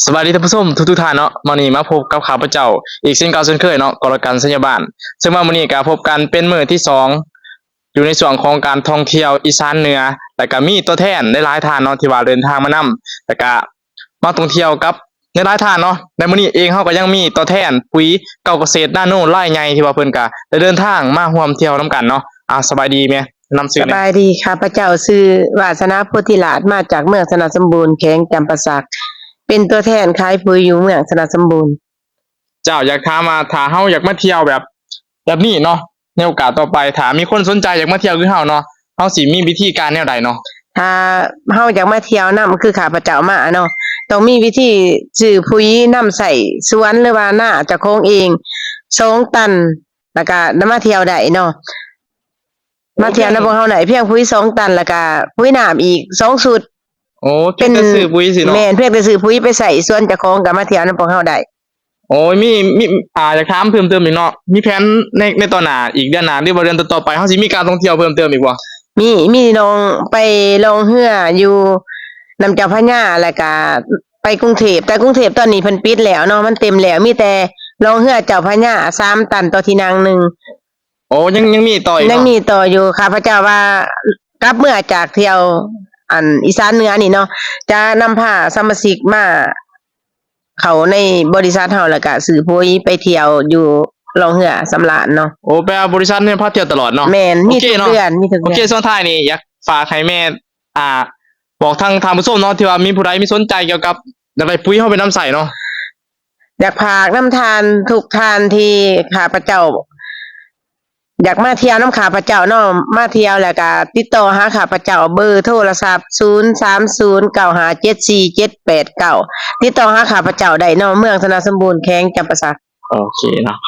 ສະບາຍດີທ່ານຜູ້ຊົມທຸກໆທ່ານເນາະ, ມື້ນີ້ມາພົບກັບຂ້າພະເຈົ້າອີກເຊັ່ນເກົ່າເຊັ່ນເຄີຍເນາະ, ກໍລະກັນ ໄຊຍະບ້ານ. ເຊິ່ງວ່າມື້ນີ້ກໍພົບກັນເປັນມື້ທີສອງ ຢູ່ໃນຊ່ວງຂອງການທ່ອງທ່ຽວອີສານເໜືອ ແລ້ວກໍມີຕົວແທນຫຼາຍໆທ່ານເນາະ ທີ່ວ່າເດີນທາງມານຳ ແລ້ວກໍມາທ່ອງທ່ຽວກັບຫຼາຍໆທ່ານເນາະ. ໃນມື້ນີ້ເອງເຮົາກໍຍັງມີຕົວແທນປຸ໋ຍເກົ່າກະເສດນາໂນລາຍໃຫຍ່ ທີ່ວ່າເພິ່ນກໍໄດ້ເດີນທາງມາຮ່ວມທ່ຽວນຳກັນເນາະ. ອ່າ ສະບາຍດີແມ່. ນຳຊື່ ສະບາຍດີ, ຂ້າພະເຈົ້າຊື່ວາສະນາ ໂພທິລາດ ມາຈາກເມືອງຊະນະສົມບູນ ແຂວງຈຳປາສັກ ເປັນຕົວແທນຂາຍປຸ໋ຍຢູ່ເມືອງຊະນະສົມບູນ. ເຈົ້າ ຢາກຖາມວ່າ ຖ້າເຮົາຢາກມາທ່ຽວແບບ ແບບນີ້ເນາະ ໃນໂອກາດຕໍ່ໄປ ຖ້າມີຄົນສົນໃຈຢາກມາທ່ຽວຄືເຮົາເນາະ ເຮົາຊິມີວິທີການແນວໃດເນາະ? ຖ້າເຮົາຢາກມາທ່ຽວນຳ ຄືຂ້າພະເຈົ້າມາເນາະ ຕ້ອງມີວິທີຊື້ປຸ໋ຍນຳໃຊ້ສວນ ຫຼືວ່ານາເຈົ້າຂອງເອງ ສອງຕັນ ແລ້ວກະນຳມາທ່ຽວໄດ້ເນາະ. ມາທ່ຽວນຳພວກເຮົາໄດ້ພຽງປຸ໋ຍສອງຕັນ ແລ້ວກະປຸ໋ຍນ້ຳອີກສອງຊຸດ. ໂອ້ ພຽງແຕ່ຊື້ປຸ໋ຍຊີ້ເນາະ? ແມ່ນ, ພຽງແຕ່ຊື້ປຸ໋ຍໄປໃຊ້ສວນເຈົ້າຂອງ ກະມາທ່ຽວນຳພວກເຮົາໄດ້. ໂອ້ຍ ມີ ມີ ອ່າ ຢາກຖາມເພີ່ມເຕີມອີກເນາະ, ມີແຜນໃນ ໃນຕໍ່ໜ້າອີກ ເດືອນໜ້າ ຫຼືວ່າເດືອນຕໍ່ໆໄປ ເຮົາຊິມີການທ່ອງທ່ຽວເພີ່ມເຕີມອີກບໍ່? ມີ ມີນ້ອງໄປລ່ອງເຮືອຢູ່ນ້ຳເຈົ້າພະຍາ ແລ້ວກະໄປກຸງເທບ, ແຕ່ກຸງເທບຕອນນີ້ເພິ່ນປິດແລ້ວເນາະ ມັນເຕັມແລ້ວ, ມີແຕ່ລ່ອງເຮືອເຈົ້າພະຍາ ສາມຕັນຕໍ່ທີນັ່ງໜຶ່ງ. ໂອ້ ຍັງ ຍັງມີຕໍ່ອີກເນາະ? ຍັງມີຕໍ່ຢູ່. ຂ້າພະເຈົ້າວ່າກັບເມືອຈາກທ່ຽວ ອັນ ອີສານເໜືອນີ້ເນາະ ຈະນຳພາສະມາຊິກມາເຂົ້າໃນບໍລິສັດເຮົາ ແລ້ວກະຊື້ປຸ໋ຍໄປທ່ຽວຢູ່ລ່ອງເຮືອສຳລານເນາະ. ໂອ້ ແປວ່າບໍລິສັດນີ້ພາທ່ຽວຕະຫຼອດເນາະ? ແມ່ນ, ມີທຸກເດືອນ ມີທຸກເດືອນ. ໂອເຄ ຊ່ວງທ້າຍນີ້ຢາກຝາກໃຫ້ແມ່ ອ່າ ບອກທາງທ່ານຜູ້ຊົມເນາະ ທີ່ວ່າມີຜູ້ໃດມີສົນໃຈກ່ຽວກັບຢາກໄດ້ປຸ໋ຍເຮົາໄປນຳໃຊ້ເນາະ. ຢາກຝາກນຳທ່ານທຸກທ່ານທີ່ຂ້າພະເຈົ້າ ຢາກມາທ່ຽວນຳຂ້າພະເຈົ້າເນາະ, ມາທ່ຽວແລ້ວກະຕິດຕໍ່ຫາຂ້າພະເຈົ້າ ເບີໂທລະສັບ ສູນສາມສູນ ເກົ້າຫ້າເຈັດສີ່ເຈັດແປດເກົ້າ ຕິດຕໍ່ຫາຂ້າພະເຈົ້າໄດ້ເນາະ, ເມືອງຊະນະສົມບູນ ແຂວງຈຳປາສັກ. ໂອເຄເນາະ.